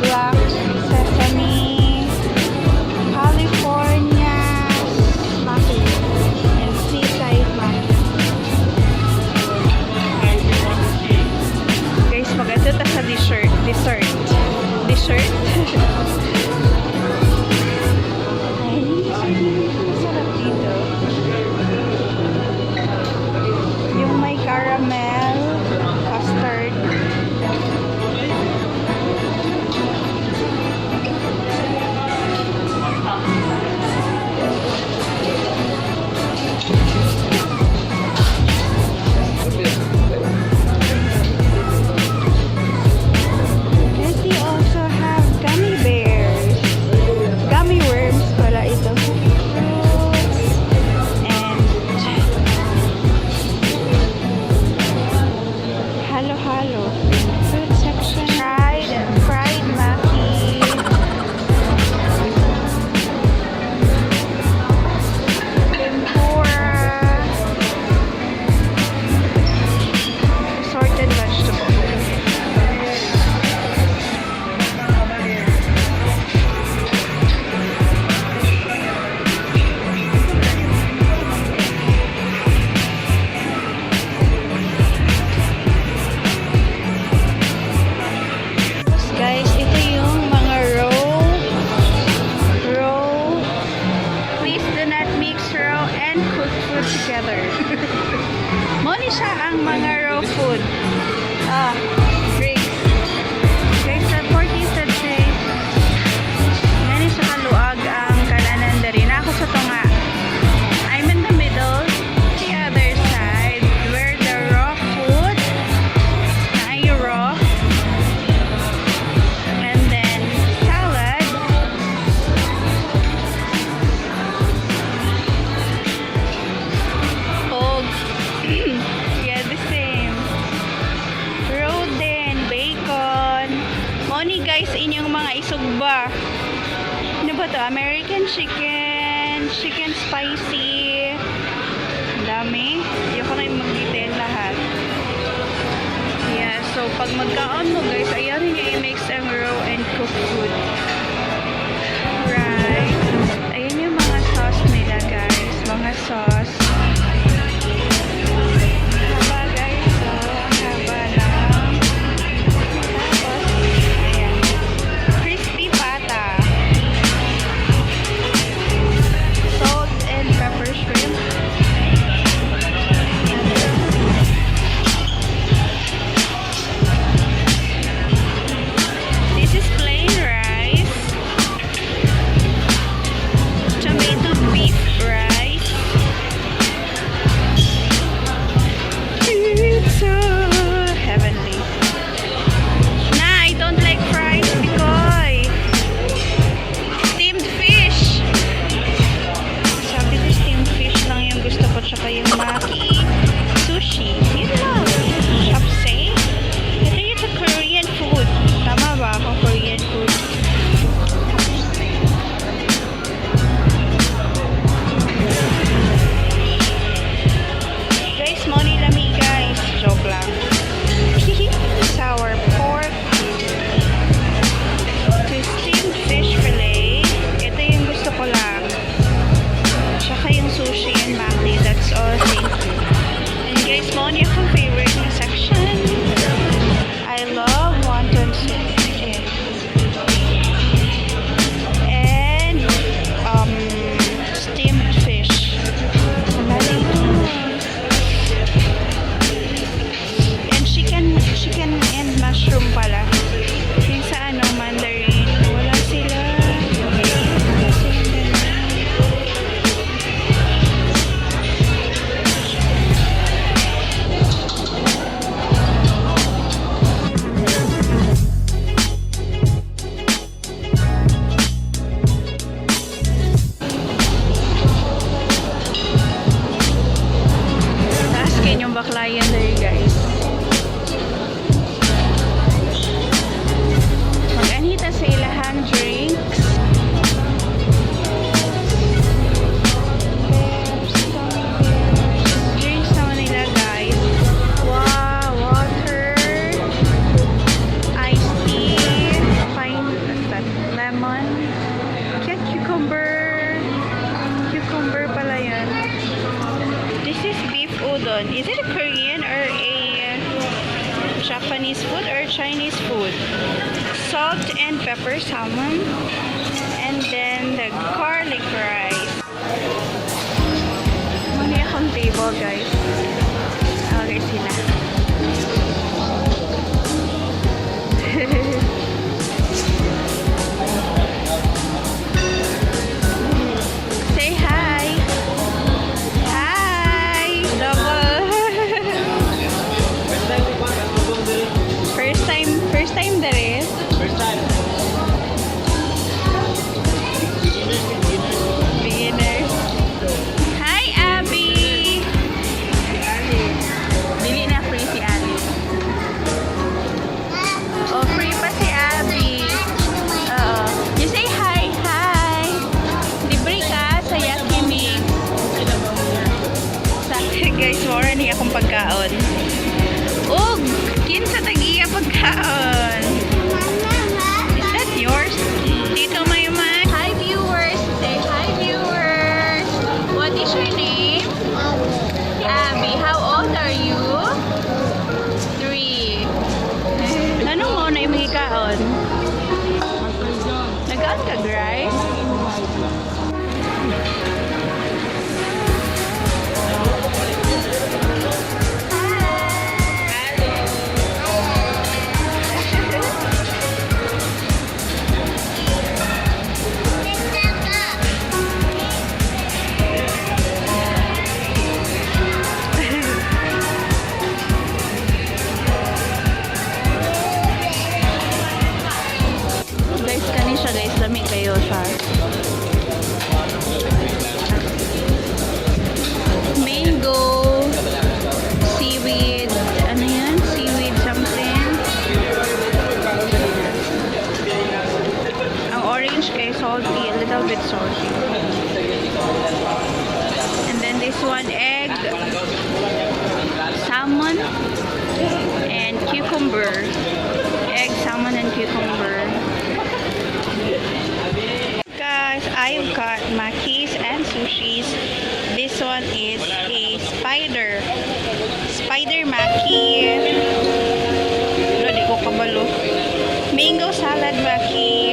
Black sesame, California maki, and seaside maki. Guys, mag-adto ta sa dessert. Dessert. Dessert? Ay, masarap dito. Yung may caramel, custard. And they also have gummy bears. Gummy worms pala ito. Fruits. And halo-halo. Fruit section. Fried maki. Tempura. Assorted vegetables. Guys, ito yung mga raw. Raw. Please do not mix raw and cooked food together. Mao ni siya ang mga raw food. Ah, drinks. Guys, sa 14th Street, gani sa kaluag ang kananan diri. Naa ko sa tunga. I'm in the middle. The other side, where the raw food, na raw. And then, salad. Og, yeah, the same. Raw din, bacon. Mao ni, guys, inyong mga isugba. Ano ba to? American chicken, chicken spicy. Ang dami. Ayoko na yung mag-detail lahat. Yeah, so pag magkaon mo, guys, ayaw niyo i-mix ang raw and cooked food. Right. Ayan yung mga sauce nila, guys. Mga sauce. Haba, guys. So, ang haba lang. Tapos, ayan. Crispy pata. Salt and pepper shrimp. Ayan. This is plain rice. Salt and pepper salmon. And then the garlic rice. Mao ni akong table, guys. Okay sila. Say hi. Hi. Double. First time, first time there is. First time. Beginners. Hi, Abby. Dili na free si Ali. Oh, free pa si Abby. Oo. You say hi, hi. Libre ka sa Yaki Mix. Sa, guys, mao ni akong pagkaon. Ug, kinsa tag-iya pagkaon? Is that yours? Tito Mayman. Hi, viewers. Say hi, viewers. What is your name? Abby. How old are you? 3. Ano mao na imong gikaon? Nagkaon ka rice? Guys, kani siya, guys, lami kayo siya. Mango, seaweed, ano yan? Seaweed something. Ang orange kay salty, a little bit salty. And then this one, egg, salmon, and cucumber. Egg, salmon, and cucumber. Guys, I've got makis and sushis. This one is a spider. Spider maki. Wala, di ko kabalo. Mango salad maki.